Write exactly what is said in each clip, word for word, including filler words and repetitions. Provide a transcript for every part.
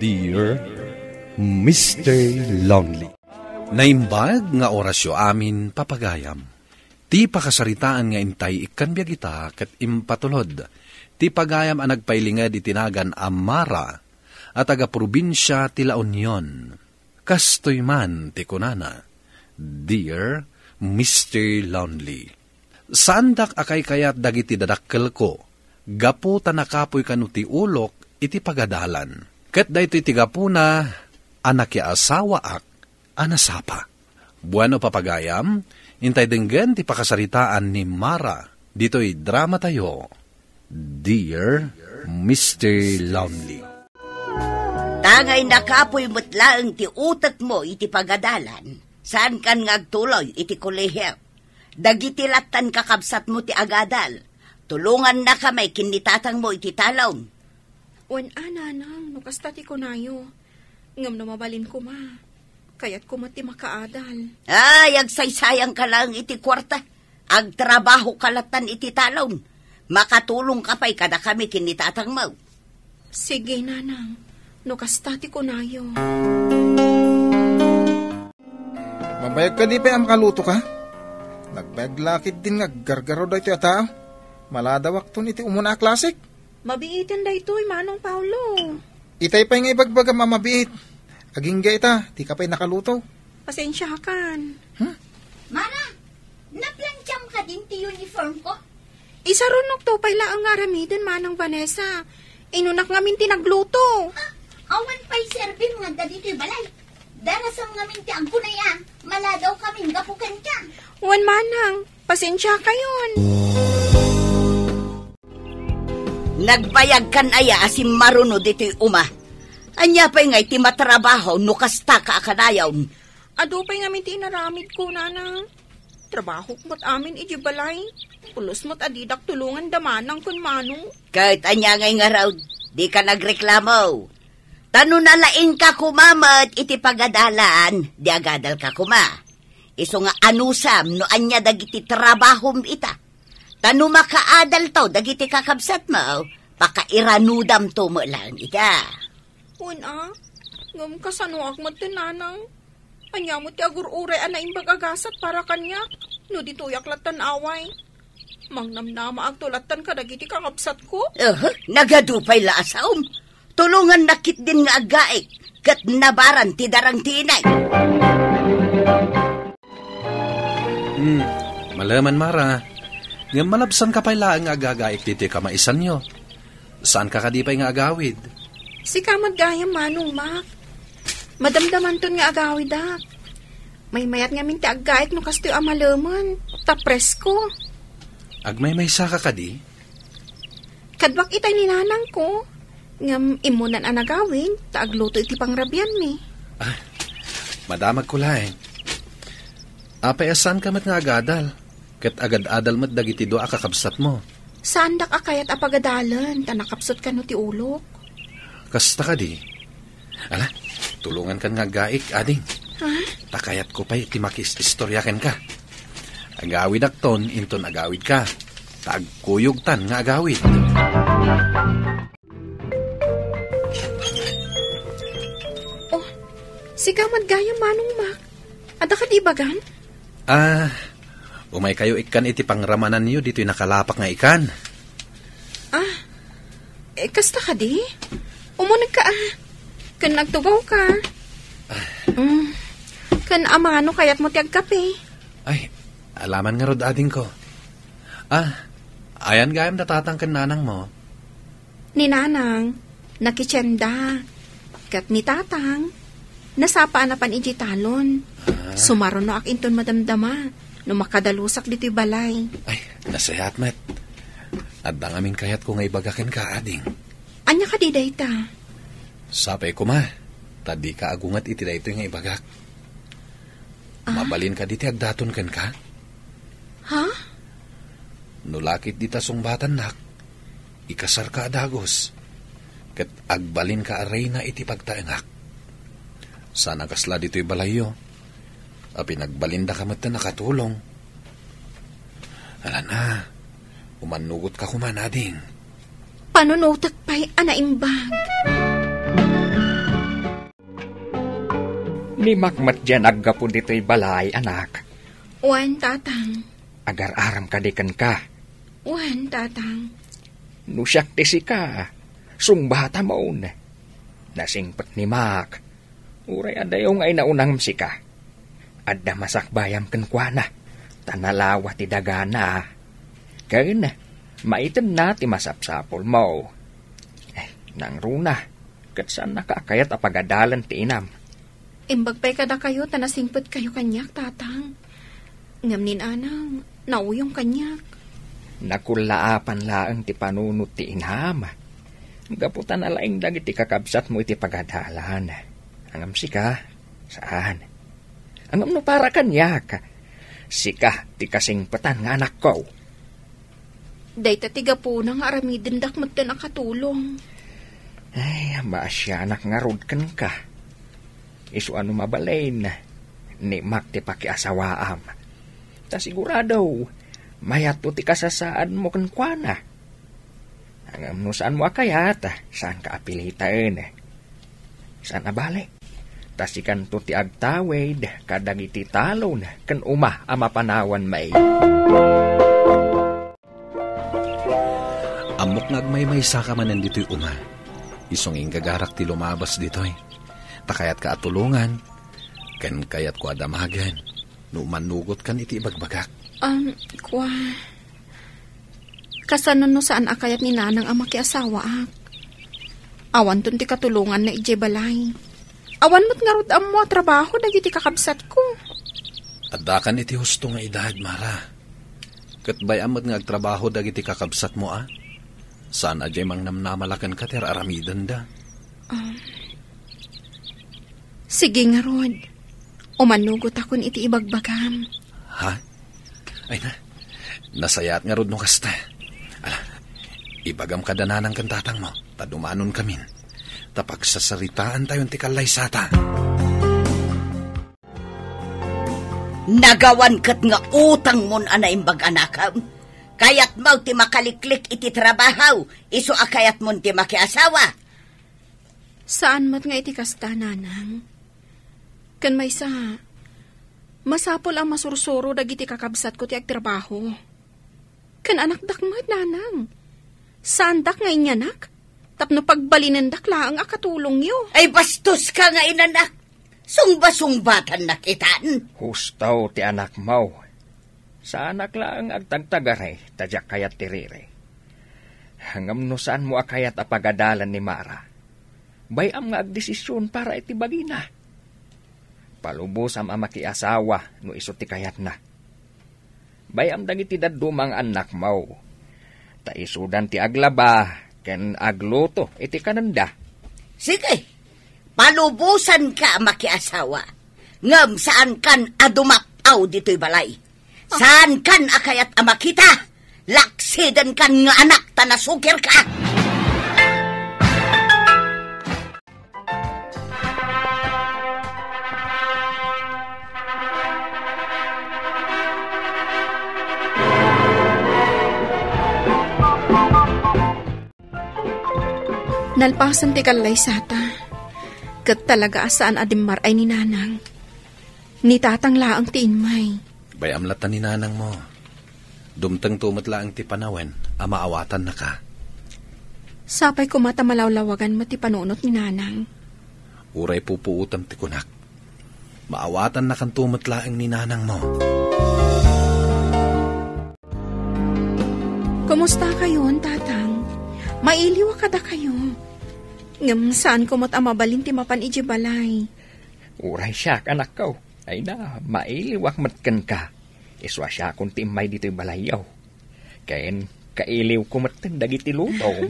Dear Mister Lonely. Naimbag nga orasyo amin, papagayam. Ti pakasaritaan nga intay ikkan biag ita ket impatulod ti pagayam a nagpailinged iti nagan a Mara a taga-probinsia ti La Union. Kastoy man ti kunana, "Dear Mister Lonely, saandak a kaykayat dagiti dadakkelko gapu ta nakapuy kano ti ulok iti pagadalan. Ket daytoy ti gapuna a nakiasawaak a nasapa." Bueno, papagayam, intay denggen ti pakasaritaan ni Mara ditoy dramatayo, Dear Mister Lonely. Tangay nakapuy met laeng ti utekmo iti pagadalan, saankan nga agtuloy iti kolehio. Dagiti lattan kakabsatmo ti agadal, tulongannakami ken ni tatangmo iti talon. Wen a, nanang, no kasta ti kunayo. Ngem no mabalin koma, kayatko met ti makaadal. Ay, agsaysayangka laeng iti kuarta. Agtrabahoka lattan iti talon. Makatulongka pay kadakami ken ni tatangmo. Sige, nanang, no kasta ti kunayo. Mabayag kadi pay a makalutoka? Nagbayag la ketdin nga aggargaraw daytoy a tao. Maladawakton iti umuna a klasik. Mabiiten daytoy, Manong Paulo. Itay pay nga ibagbagam a mabiit. Agingga ita, dika pay nakaluto. Pasensiakan. Hmm? Mara, naplantiam kadin ti uniform ko? Isarunokto pay laeng nga aramiden, Manang Vanessa. Inunak ngamin ti nagluto. Ah, awan pay serbim nga adda ditoy balay. Darasam ngamin ti agkunay a, maladaw kamin gapu kenka. Wen, Manang, pasensiakayon. Nagbayagkan aya a simmaruno ditoy uma? Ania pay ngay ti matrabaho no kastaka a kanayon? Adu pay ngamin ti inaramidko, nanang. Trabahok met amin iti balay. Pulos met a didak tulongan da manang ken manong. Ket ania ngay ngarud, dika nagreklamo. Ta no nalaingka koma met iti pagadalan, di agadalka koma. Isu nga anusam no ania dagiti trabahom ita. Ta no makaadalto dagiti kakabsatmo, pakairanudamto met laeng ita. Wen a, ngem kasanoak met ti nanang? Ania met ti agur-uray a naimbag a gasat para kaniak no ditoyak lattan away? Mangnamnamaakto lattan kadagiti kakabsatko. Aha, nagadu pay la a saom. Tulongannak ketdin nga aggaik, ket nabaran ti darang ti inay. Hmm, maleman, Mara. Ngem malabsanka pay laeng nga agagaik ditoy kamaisanyo. Saanka kadi pay nga agawid? Sika met gayam, Manong Mac. Madamdamanton nga agawidak. Maymayat ngamin ti aggaik no kastoy a malemen, ta presko. Agmaymaysaka kadi? Kaduak itay ni nanangko, ngem immunan a nagawid, ta agluto iti pangrabianmi. Ah, madamagko laeng. Apay a saanka met nga agadal, ket agad-adal met dagiti dua a kakabsatmo? Saandak a kayat a pagadalen, ta nakapsut kano ti ulok. Kasta kadi? Ala, tulongankan nga aggaik, ading. Ha? Ta kayatko pay ti makiis-istoria kenka. Agawidakton inton agawidka. Ta agkuyogtan nga agawid. Oh, sika met gayam, Manong Mac. Adda kadi ibagam? Ah, umaykayo ikkan iti pangramananyo ditoy nakalapak nga ikan. Ah, eh, kasta kadi? Umunegka, ah. Ken agtugawka. Ah. Mm. Ken amano kayatmo ti agkape? Ay, alaman ngarud, adingko. Ah, ayan gayam da tatang ken nanangmo? Ni nanang, nakitienda. Ket ni tatang, nasapa a napan idiay talon. Ah. Sumarunoak inton madamdama no makadalusak ditoy balay. Ay, nasayaat met. Adda ngamin kayatko nga ibaga kenka, ading. Ania kadi dayta? Sapay koma, ta dika agunget iti daytoy nga ibagak. Ah? Mabalin kadi ti agdaton kenka? Ha? No lakit dita sungbatannak, ikasarka a dagus, ket agbalinka a reyna iti pagtaengak. Saan a kasla ditoy balayyo, a pinagbalindaka met a nakatulong. Alan a, umannugotka koma, ading. Panunotek pay a naimbag. Ni Mac met diay aggapu ditoy balay, anak. Wen, Tatang. Agar-aram kadi kenka? Wen, Tatang. No siak ti sika, sungbatamon. Nasingpet ni Mac. Uray adayo nga inauna ngem sika. Adda masakbayam kenkuana, ta nalawa ti dagana. Ken, maitenna ti masapsapulmo. Eh, nangruna, ket saannaka a kayat a pagadalan ti inam. Imbag pay kadakayo ta nasingpetkayo kaniak, Tatang. Ngem ni Nanang, nauyong kaniak. Nakullaapan laeng ti panunot ti inam. Gapu ta nalaing dagiti kakabsatmo iti pagadalan. Ngem sika, saan. Ngem no para kaniak, sika ti kasingpetan nga anakko. Dayta ti gapuna nga aramidendak metten a katulong. Ay, maasianak ngarud kenka. Isu a no mabalin, ni Mac ti pakiasawaam. Ta sigurado, mayatto ti kasasaadmo kenkuana. Ngem no saanmo a kayat, saanka a piliten. Saan a bale. Ta sikanto ti agtawid kadagiti talon ken uma a mapanawan maid. Ammok nga agmaymaysaka manen ditoy uma. Isu nga inggagarak ti lumabas ditoy. Ta kayatka a tulongan, ken kayatko a damagen no umannugotkan iti ibagbagak. Um, kua, kasano no saan a kayat ni Nanang a makiasawaak? Awanton ti katulonganna idiay balay. Awan met ngarud ammo a trabaho dagiti kakabsatko. Addakan iti husto nga idad, Mara. Ket bay-am met nga agtrabaho dagiti kakabsatmo, a? Saan a diay mangnamnamalaken ka ti ar-aramidenda. Um, sige ngarud. Umannugotakon iti ibagbagam. Ha? Ay na, nasayaat ngarud no kasta. Ala, ibagam kada nanang ken tatangmo, ta dumanonkamin. Ta pagsasaritaantayon ti kallaysata. Nagawan ket nga utangmon a naimbag a nakem. Kayatmo ti makaliklik iti trabaho, isu a kayatmon ti makiasawa. Saan met nga iti kasta, Nanang. Ken maysa, masapul a masursuro dagiti kakabsatko ti agtrabaho. Ken anakdak met, Nanang. Saandak nga inyanak, tapno pagbalinendak laeng a katulongyo. Ay, bastoska nga inanak. Sungba-sungbatannak itan. Husto ti anakmo. Saanak laeng nga agtagtagari, ta diak kayat ti riri. Ngem no saanmo a kayat a pagadalan ni Mara, bay-am nga agdesisyon para iti bagina. Palubosam a makiasawa no isu ti kayatna. Bay-am dagiti dadduma nga annakmo. Ta isudan ti aglaba ken agluto iti kanenda. Sige, palubosanka a makiasawa. Ngem saankan a dumap-aw ditoy balay. Saankan a kayat a makita. Laksidenkan nga anak ta nasukirka. Nalpasen ti kallaysata, ket talaga a saan a dimmaray ni Nanang. Ni Tatang laeng ti immay. Bay-am latta ni Nanangmo. Dumtengto met laeng ti panawen a maawatannaka. Sapay koma ta malawlawagan met ti panunot ni Nanang. Uray pupuotem ti kunak. Maawatannakanto met laeng ni Nanangmo. Kumusta kayon, Tatang? Mailiw a kadakayo. Ngem saanko met a mabalin ti mapan idiay balay. Uray siak, anakko. Ay na, mailiwak met kenka. Isu a siakon ti immay ditoy balayyo. Ken kailiwko metten dagiti lutom.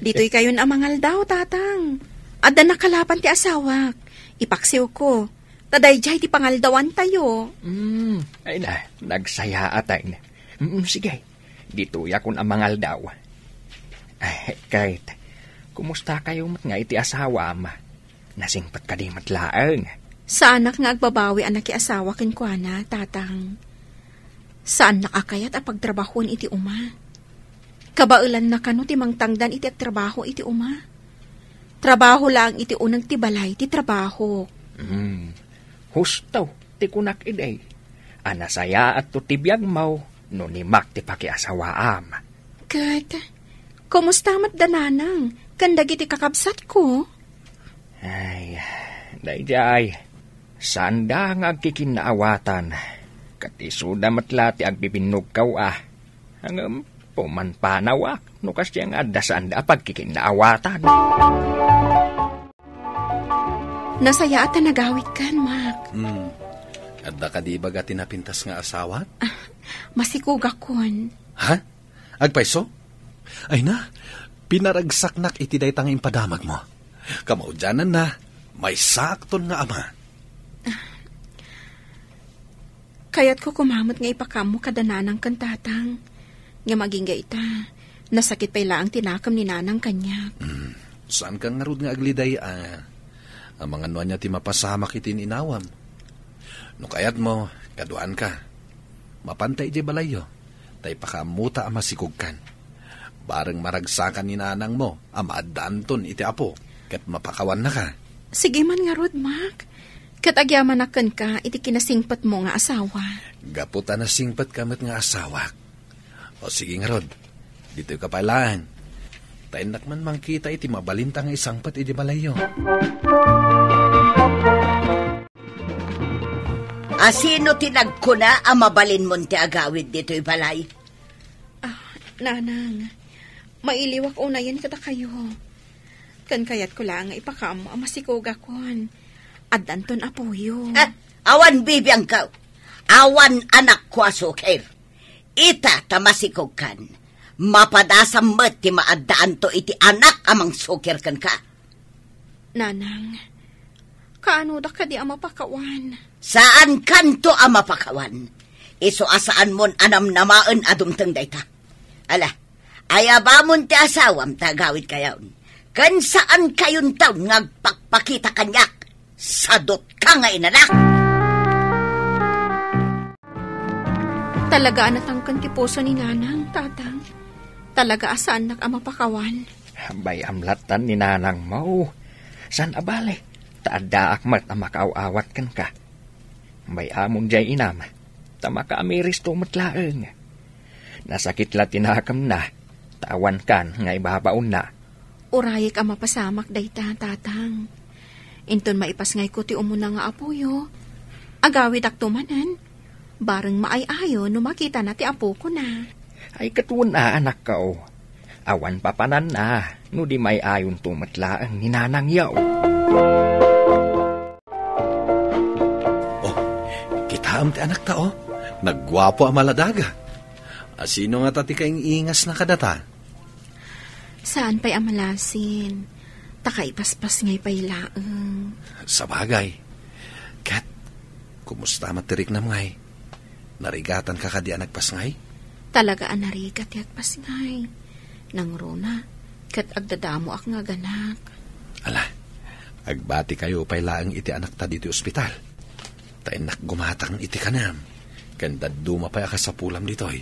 Ditoy kayon a mangaldaw, Tatang. Adda nakalapan ti asawak. Ipaksiwko. Ta daydiay ti pangaldawantayo. Mm, ay na, nagsayaatan. Mm, sige, ditoyakon a mangaldaw. Ay, ket, kumusta kayo met nga iti asawam? Nasingpet kadi met laeng? Saanak nga agbabawi a nakiasawa kenkuana, Tatang. Saannak a kayat a pagtrabahoen iti uma. Kabaelanna kano ti mangtangdan iti agtrabaho iti uma. Trabaho laeng iti uneg ti balay ti trabaho. Hmm. Husto ti kunak idi, a nasayaatto ti biagmo no ni Mac ti pakiasawaam. Ket, kumusta met da Nanang ken dagiti kakabsatko? Ay, daydiay, saanda nga agkikinnaawatan, ket isuda met la ti agbibinnugkaw a. Ngem, pumanpanawak no kasdiay nga adda saanda a pagkikinnaawatan. Nasayaat ta nagawidkan, Mac. Hmm. Adda kadi ibaga ti napintas nga asawak? Ah, masikogakon. Ha? Agpayso? Ay na, pinaragsaknak iti dayta nga impadamagmo. Kamaudiananna, maysaakton nga ama. Kayatko koma met nga ipakaammo kada Nanang ken Tatang. Ngem agingga ita, nasakit pay laeng ti nakem ni Nanang kaniak. Hmm. Saanka ngarud nga agliday a, amangan no ania ti mapasamak iti ininawam. No kayatmo, kaduaanka. Mapanta idiay balayyo, ta ipakaammota a masikogkan. Bareng maragsakan ni nanangmo a maaddaanton iti apo ket mapakawannaka. Sige man ngarud, Mac. Ket agyamanak kenka iti kinasingpetmo nga asawa. Gapu ta nasingpetka met nga asawak. O sige ngarud, ditoyka pay laeng. Ta innak man mangkita iti mabalinta nga isangpet iti balayyo. Asino ti nagkuna a mabalinmon ti agawid ditoy balay? Ah, Nanang, mailiwak unayen kadakayo. Ken kayatko laeng nga ipakaammo a masikogakon. Addanton apoyo. Ah, awan bibiangko. Awan anakko a sukir. Ita ta masikogkan. Mapadasam met ti maaddaanto iti anak a mangsukir kenka. Nanang, kaanodak kadi a mapakawan? Saankanto a mapakawan. Isu a saanmon a namnamaen a dumteng dayta. Ala, ayabamon ti asawam ta agawidkayon. Ken saankayonton nga agpakpakita kaniak. Sadutka nga inanak! Talaga a natangken ti puso ni Nanang, Tatang. Talaga a saannak a mapakawan. Bay-am lattan ni Nanangmo. Saan a bale, ta addaak met a makaaw-awat kenka. Bay-amon diay inam, ta makaamiristo met laeng. Nasakit la ti nakemna, ta awankan nga ibabaonna. Urayek a mapasamak dayta, Tatang. Inton maipasngayko ti umuna nga apoyo, agawidakto manen. Bareng maay-ayo no makitana ti apokona. Ay, ket wen a, anakko. Awan papananna no di maay-ayonto met laeng ni nanangyo. Oh, kitaem ti anakta, oh. Nagguapo a maladaga. Asino ngata ti kaing-ingasna kadata? Saan pay a malasin, ta kaipaspasngay pay laeng. Sabagay. Ket, kumusta met ti riknam ngay? Narigatanka kadi a nagpasngay? Talaga a narigat ti agpasngay. Nangruna, ket agdadamoak nga aganak. Ala, agbatikayo pay laeng iti anakta ditoy ospital. Ta innak gumatang iti kanam, ken dadduma pay a kasapulam ditoy.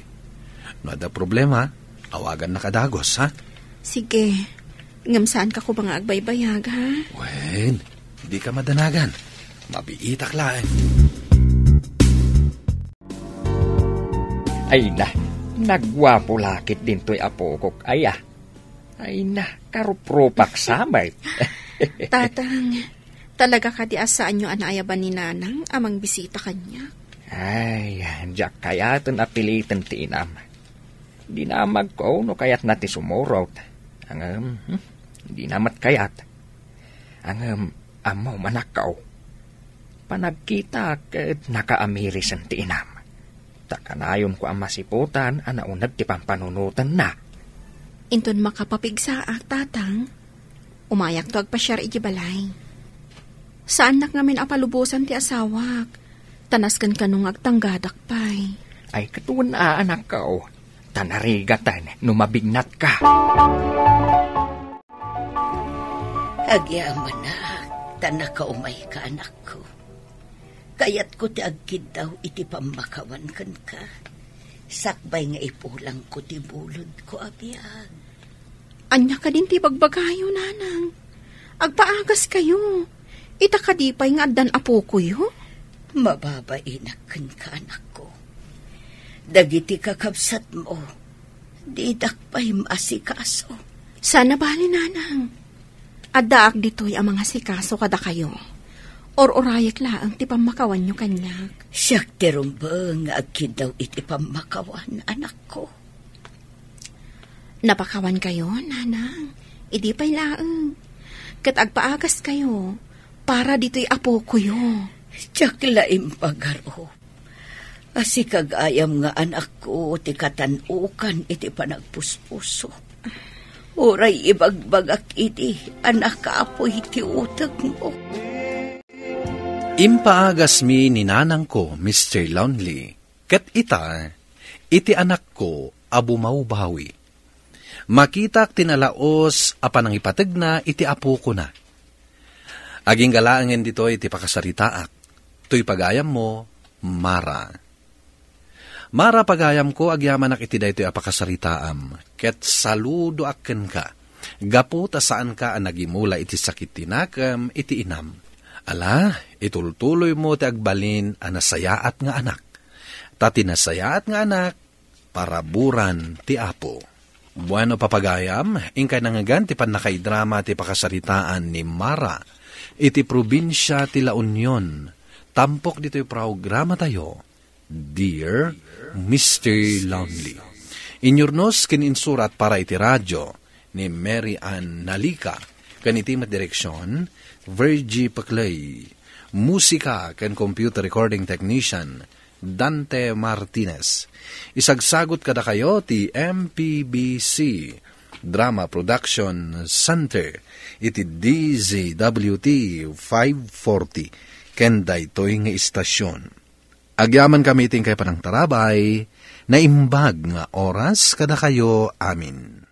No adda problema, awagannak a dagos, ha? Sige. Ngem saanka koma nga agbaybayag, ha? Wen, dika madanagan. Mabiitak laeng. Ay na, nagguapo la ket dintoy apokok aya. Ay na, karuprupak sa met. Tatang, talaga kadi a saanyo a naayaban ni Nanang a mangbisita kaniak? Ay, diak kayaten a piliten ti inam. Dinamagko no kayatna ti sumurot. Ngem, hmm, dina met kayat. Ngem, ammom, anakko. Panagkitak ket nakaamirisan ti inam. Ta kanayonko a masiputan a nauneg ti pampanunotenna. Inton makapapigsaak, Tatang, umayakto agpasiar iti balay. Saannak ngamin a palubosan ti asawak, ta nasken kano nga agtanggadak pay. Ay, ket wen a, anakko, ta narigaten no mabignatka. Agyamanak, ta nakaumayka, anakko. Kayatko ti agkiddaw iti pammakawan kenka, sakbay nga ipulangko ti bulodko a biag. Ania kadin ti ibagbagayo, Nanang? Agpaagaskayo. Ita kadi pay nga addan apokoyo? Mababainak kenka, anakko. Dagiti kakabsatmo, didak pay maasikaso. Saan a bali, nanang. Addaak ditoy a mangasikaso kadakayo. Or-urayek laeng ti pammakawanyo kaniak. Siak ti rumbeng nga agkiddaw iti pammakawan, anakko. Napakawankayo, nanang. Idi pay laeng. Ket agpaagaskayo para ditoy apokoyo. Diak la impagarup a sika gayam nga anakko ti katan-okan iti panagpuspuso. Uray ibagbagak idi a nakapuy ti utegmo. Impaagasmi ni nanangko, Mister Lonely, ket ita, iti anakko a bumawbawi. Makitak ti nalaos a panangipategna iti apokona. Agingga laengen ditoy ti pakasaritaak. Toy pagayammo, Mara. Mara, pagayamko, agyamanak iti daytoy a pakasaritaam, ket saludoak kenka. Gapu ta saanka a nagimula iti sakit ti nakem iti inam. Ala, itultuloymo ti agbalin a nasayaat nga anak. Ta ti nasayaat nga anak, paraburan ti Apo. Bueno, papagayam, inkay nangngegan ti pannakaidrama ti pakasaritaan ni Mara iti probinsia ti La Union, tampok ditoy programatayo, Dear Mister Lonely. Inyurnos ken insurat para iti radio ni Mary Ann Nalica, ken iti met direksyon, Virgie Paclay. Musika ken computer recording technician, Dante Martinez. Isagsagut kadakayo ti M P B C Drama Production Center iti D Z W T five forty ken daytoy nga istasyon. Agyamankami iti inkay panangtarabay, naimbag nga oras kadakayo amin.